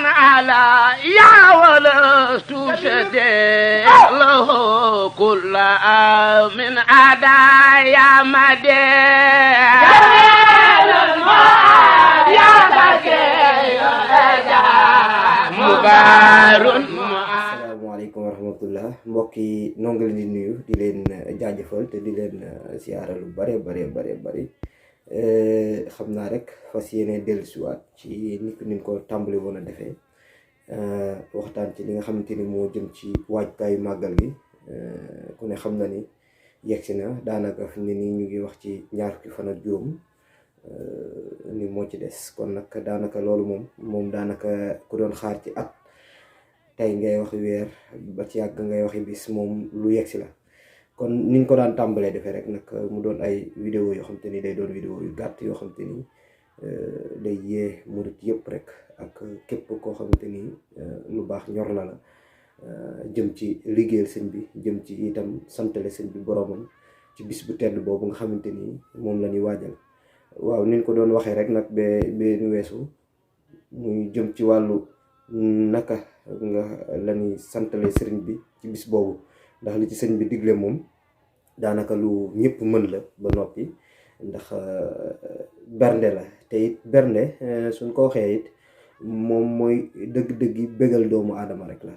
على يا ولست شديد له كل من عدا يا مدين يا بكي مبارك. Assalamualaikum warahmatullah. Mbokk yi noo ngi leen di nuyu di leen jaajëfal te di leen siyaara lu bare xam naa rek fas yéene dellusiwaat ci ni ko tàmbali woon a defee waxtaan ci li nga xamante ni moo jëm ci waajtaayu màggal gi. ku ne xam na ni yegsi na daanaka fi mu ne nii ñu ngi wax ci ñaar fukki fan ak juróom ni moo ci des, kon nag daanaka loolu moom daanaka ku doon xaar ci at tey ngay waxi weer ba ci yàgg ngay waxi bis moom lu yegsi la. kon niñ ko daan tàmbalee defee rek nag mu doon ay vidéo yoo xam te ni day doon vidéo yu gàtt yoo xam te ni day yee murit yëpp rek ak képp koo xamante ni lu baax ñor na la jëm ci liggéeyal sëñ bi, jëm ci itam santale sëñ bi boromam ci bis bu tedd boobu nga xamante ni moom la ñuy waajal. waaw niñ ko doon waxee rek nag ba nu weesu muy jëm ci wàllu naka nga la ñuy santale sëriñ bi ci bis boobu, ndax li ci sëñ bi digle moom daanaka lu ñëpp mën la ba noppi, ndax bernde la te it bernde suñ ko waxee it moom mooy dëgg-dëggi bégal doomu aadama rek la,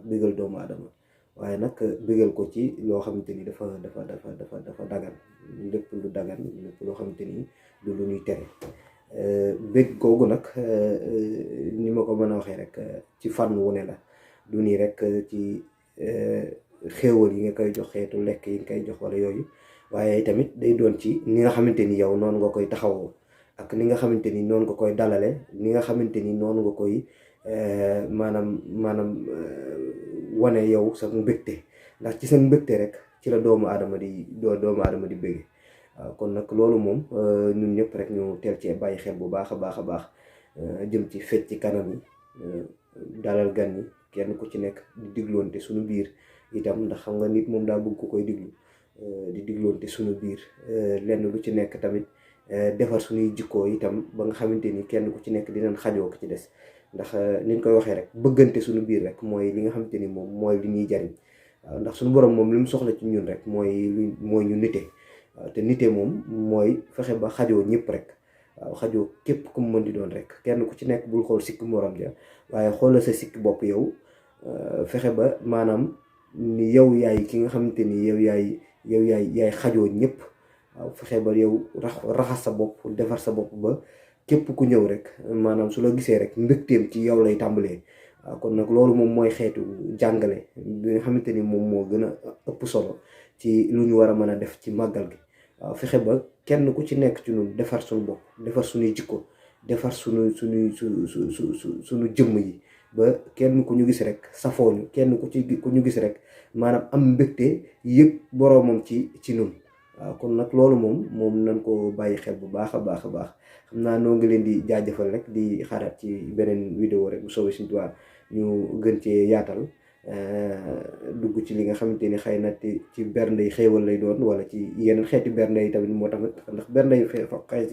bégal doomu aadama, waaye nag bégal ko ci loo xamante ni dafa dagan, lépp lu dagan, lépp loo xamante ni du lu ñuy tere. bég googu nag ni ma ko mën a waxee rek ci fànn wu ne la, du nii rek ci xéewal yi nga koy jox, xeetu lekk yi nga koy jox wala yooyu, waaye tamit day doon ci ni nga xamante ni yow noonu nga koy taxawoo ak ni nga xamante ni noonu nga koy dalale, ni nga xamante ni noonu nga koy maanaam wane yow sa mbégte, ndax ci sa mbégte rek ci la doomu aadama di bégge. waaw kon nag loolu moom ñun ñëpp rek ñu teel cee bàyyi xel bu baax a baax jëm ci fecc ci kanam yi, dalal gan yi, kenn ku ci nekk di digloonte suñu biir itam, ndax xam nga nit moom daa bëgg ko koy diglu, di digloonte suñu biir lenn lu ci nekk tamit defar suñuy jikkoo itam ba nga xamante ni kenn ku ci nekk dinañ xajoo ko ci des, ndax niñ koy waxee rek bëggante suñu biir rek mooy li nga xamante ni moom mooy li ñuy jariñ. waaw ndax suñu borom moom li mu soxla ci ñun rek mooy ñu nite. waaw te nite moom mooy fexe ba xajoo ñëpp rek, waaw xajoo képp ku mu mën di doon rek, kenn ku ci nekk bul xool sikk morom ja, waaye xoolal sa sikk bopp yow, fexe ba maanaam ni yow yaay ki nga xamante ni yow yaay xajoo ñëpp. waaw fexe ba yow raxas sa bopp, defar sa bopp ba képp ku ñëw rek maanaam su la gisee rek mbégteem ci yow lay tàmbalee. waaw kon nag loolu moom mooy xeetu jàngale bi nga xamante ni moom moo gën a ëpp solo ci lu ñu war a mën a def ci màggal gi. waaw fexe ba kenn ku ci nekk ci ñun defar suñu bopp, defar suñuy jikko, defar suñu jëmm yi ba kenn ku ñu gis rek safooñu, kenn ku ñu gis rek maanaam am mbégte yëg boroomam ci ñun. waaw kon nag loolu moom nañ ko bàyyi xel bu baax a baax xam naa noo ngi leen di jaajëfal rek di xaaraat ci beneen vidéo rek bu soobee suñu Tuubaa ñu gën cee yaatal dugg ci li nga xamante ni xëy na ci bernde yi xéewal lay doon, wala ci yeneen xeeti bernde yi tamit moo tamit, ndax bernde yi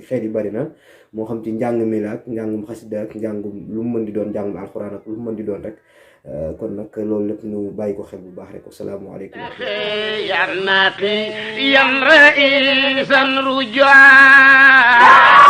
xeet yi bari na, moo xam ci njàng mi la ak njàngum xasida ak njàngum lu mu mën di doon, njàngum alxuraan ak lu mu mën di doon rek. kon nag loolu lépp ñu bàyyi ko xel bu baax rek. asalaamaaleykum. yan ra'isan rujaa